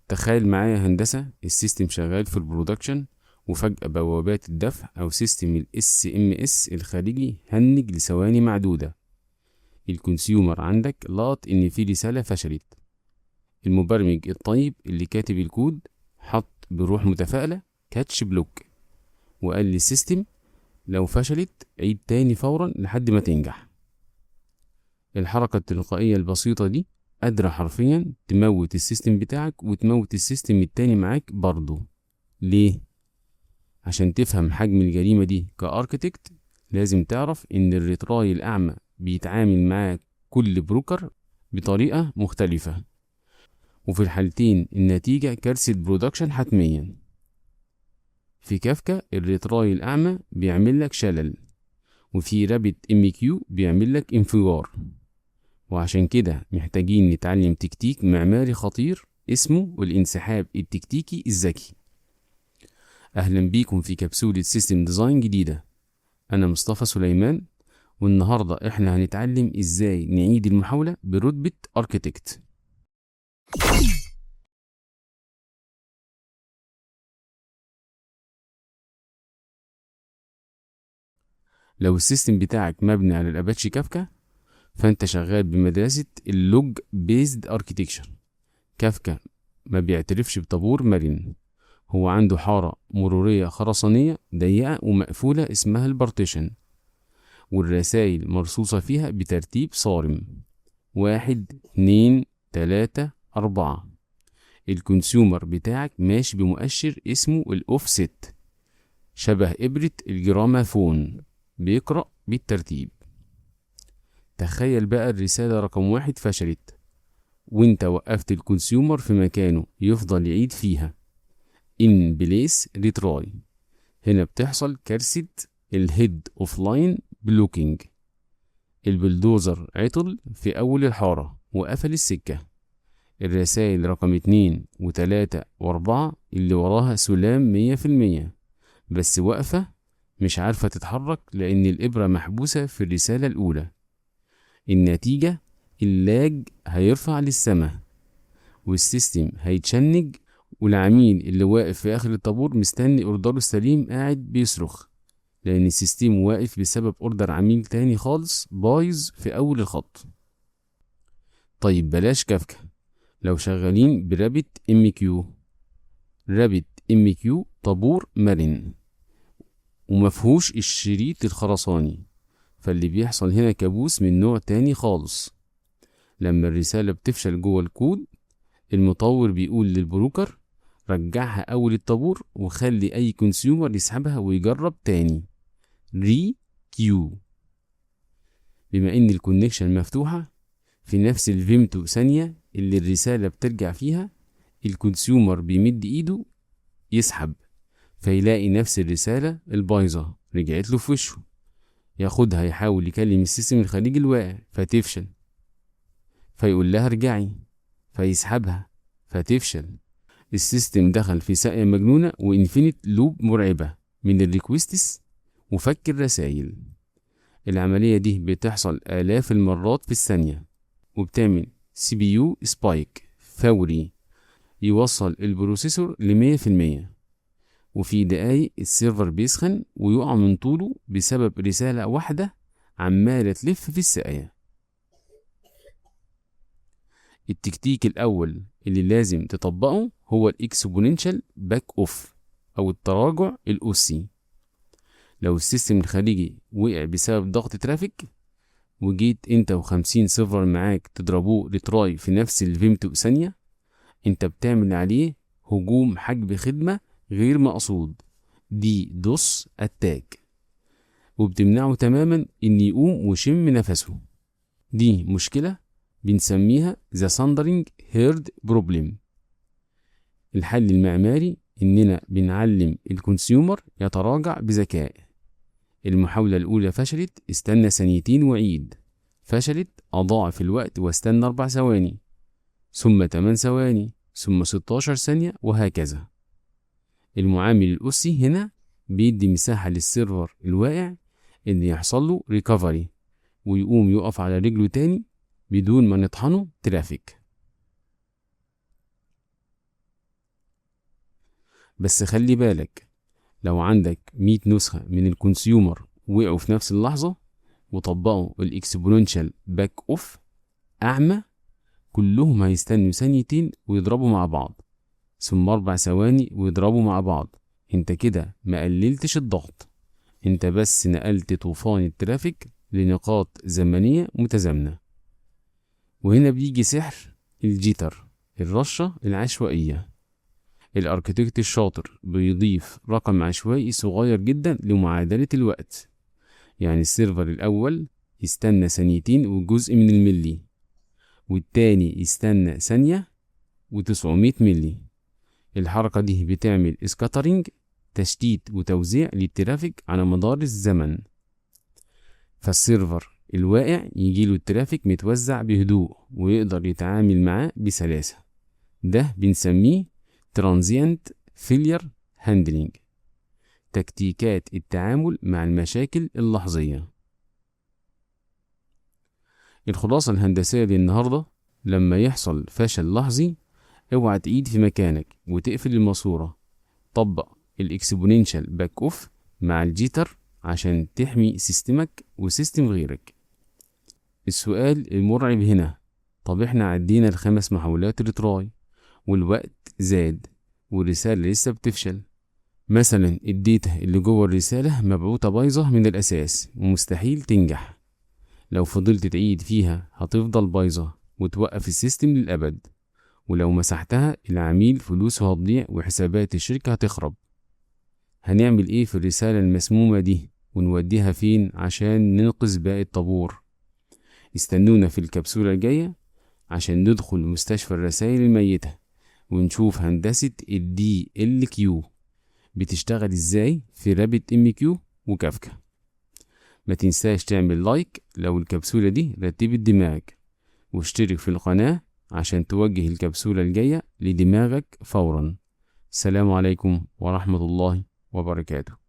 تخيل معايا هندسة، ال system شغال في ال production وفجأة بوابات الدفع أو system ال SMS الخارجي هنج لثواني معدودة. ال consumer عندك لقط إن في رسالة فشلت. المبرمج الطيب اللي كاتب الكود حط بروح متفائلة catch block وقال لل system لو فشلت عيد تاني فورا لحد ما تنجح. الحركة التلقائية البسيطة دي قادرة حرفيا تموت ال system بتاعك وتموت ال system التاني معاك برضه. ليه؟ عشان تفهم حجم الجريمة دي ك architect لازم تعرف ان ال retry الأعمى بيتعامل مع كل broker بطريقة مختلفة، وفي الحالتين النتيجة كارثة production حتميا. في كافكا ال retry الأعمى بيعمل لك شلل، وفي RabbitMQ بيعمل لك انفجار. وعشان كده محتاجين نتعلم تكتيك معماري خطير اسمه الانسحاب التكتيكي الذكي. أهلا بيكم في كبسولة system design جديدة. أنا مصطفى سليمان، والنهاردة إحنا هنتعلم إزاي نعيد المحاولة برتبة architect. لو ال system بتاعك مبني على ال Apache Kafka فانت شغال بمدرسة ال log based architecture. Kafka ما بيعترفش بطابور مرن، هو عنده حارة مرورية خرسانية ضيقة ومقفولة اسمها ال partition، والرسائل مرصوصة فيها بترتيب صارم: 1 2 3 4. ال consumer بتاعك ماشي بمؤشر اسمه الأوفست، شبه إبرة الجرامافون، بيقرأ بالترتيب. تخيل بقى الرسالة رقم 1 فشلت وانت وقفت ال consumer في مكانه يفضل يعيد فيها in place retry. هنا بتحصل كارثة ال head of line blocking. البلدوزر عطل في أول الحارة وقفل السكة. الرسائل رقم 2 و3 و4 اللي وراها سلام 100%، بس واقفة مش عارفة تتحرك لأن الإبرة محبوسة في الرسالة الأولى. النتيجة ال lag هيرفع للسما وال system هيتشنج، والعميل اللي واقف في آخر الطابور مستني order ه السليم قاعد بيصرخ لأن ال system واقف بسبب order عميل تاني خالص بايظ في أول الخط. طيب بلاش كافكا، لو شغالين ب RabbitMQ. RabbitMQ طابور مرن ومفهوش الشريط الخرساني، فاللي بيحصل هنا كابوس من نوع تاني خالص. لما الرسالة بتفشل جوه الكود، المطور بيقول لل broker رجعها أول الطابور وخلي أي consumer يسحبها ويجرب تاني، requeue. بما إن ال connection مفتوحة في نفس الفيمتو ثانية اللي الرسالة بترجع فيها، ال consumer بيمد إيده يسحب فيلاقي نفس الرسالة البايظة رجعت له في وشه، ياخدها يحاول يكلم ال system الخارجي الواقع فتفشل، فيقول لها ارجعي فيسحبها فتفشل. ال system دخل في ساقية مجنونة و infinite loop مرعبة من ال requests وفك الرسائل. العملية دي بتحصل آلاف المرات في الثانية، وبتعمل CPU spike فوري يوصل ال processor ل100%، وفي دقايق ال server بيسخن ويقع من طوله بسبب رسالة واحدة عمالة تلف في الساقية. التكتيك الأول اللي لازم تطبقه هو ال exponential back off أو التراجع الأسي. لو ال system الخارجي وقع بسبب ضغط traffic وجيت انت و50 server معاك تضربوه retry في نفس الفيمتو ثانية، انت بتعمل عليه هجوم حجب خدمة غير مقصود، DDoS attack، وبتمنعه تماما ان يقوم ويشم نفسه. دي مشكلة بنسميها the thundering herd problem. الحل المعماري اننا بنعلم ال consumer يتراجع بذكاء. المحاولة الأولى فشلت، استنى ثانيتين وعيد. فشلت، أضاعف الوقت واستنى 4 ثواني، ثم 8 ثواني، ثم 16 ثانية، وهكذا. المعامل الأسي هنا بيدي مساحة لل server الواقع إن يحصل له recovery ويقوم يقف على رجله تاني بدون ما نطحنه traffic. بس خلي بالك، لو عندك 100 نسخة من ال consumer وقعوا في نفس اللحظة وطبقوا ال exponential backoff أعمى، كلهم هيستنوا ثانيتين ويضربوا مع بعض، ثم 4 ثواني ويضربوا مع بعض. انت كده ما قللتش الضغط، انت بس نقلت طوفان ال traffic لنقاط زمنية متزامنة. وهنا بيجي سحر ال jitter، الرشة العشوائية. ال architect الشاطر بيضيف رقم عشوائي صغير جدا لمعادلة الوقت، يعني ال server الأول يستنى ثانيتين وجزء من الملي، والتاني يستنى ثانية و900 ملي. الحركة دي بتعمل scattering، تشتيت وتوزيع لل traffic على مدار الزمن، فال server الواقع يجيله ال traffic متوزع بهدوء ويقدر يتعامل معاه بسلاسة. ده بنسميه Transient Failure Handling، تكتيكات التعامل مع المشاكل اللحظية. الخلاصة الهندسية للنهاردة: لما يحصل فشل لحظي، اوعى تعيد في مكانك وتقفل الماسورة. طبق ال exponential backoff مع ال jitter عشان تحمي system ك و system غيرك. السؤال المرعب هنا: طب احنا عدينا الخمس محاولات retry والوقت زاد والرسالة لسه بتفشل. مثلا ال data اللي جوه الرسالة مبعوثة بايظة من الأساس ومستحيل تنجح. لو فضلت تعيد فيها هتفضل بايظة وتوقف ال system للأبد، ولو مسحتها العميل فلوسه هتضيع وحسابات الشركة هتخرب. هنعمل ايه في الرسالة المسمومة دي ونوديها فين عشان ننقذ باقي الطابور؟ استنونا في الكبسولة الجاية عشان ندخل مستشفى الرسائل الميتة ونشوف هندسة ال DLQ بتشتغل ازاي في RabbitMQ و Kafka. ما تنساش تعمل like لو الكبسولة دي رتبت دماغك، واشترك في القناة عشان توجه الكبسولة الجاية لدماغك فورا. السلام عليكم ورحمة الله وبركاته.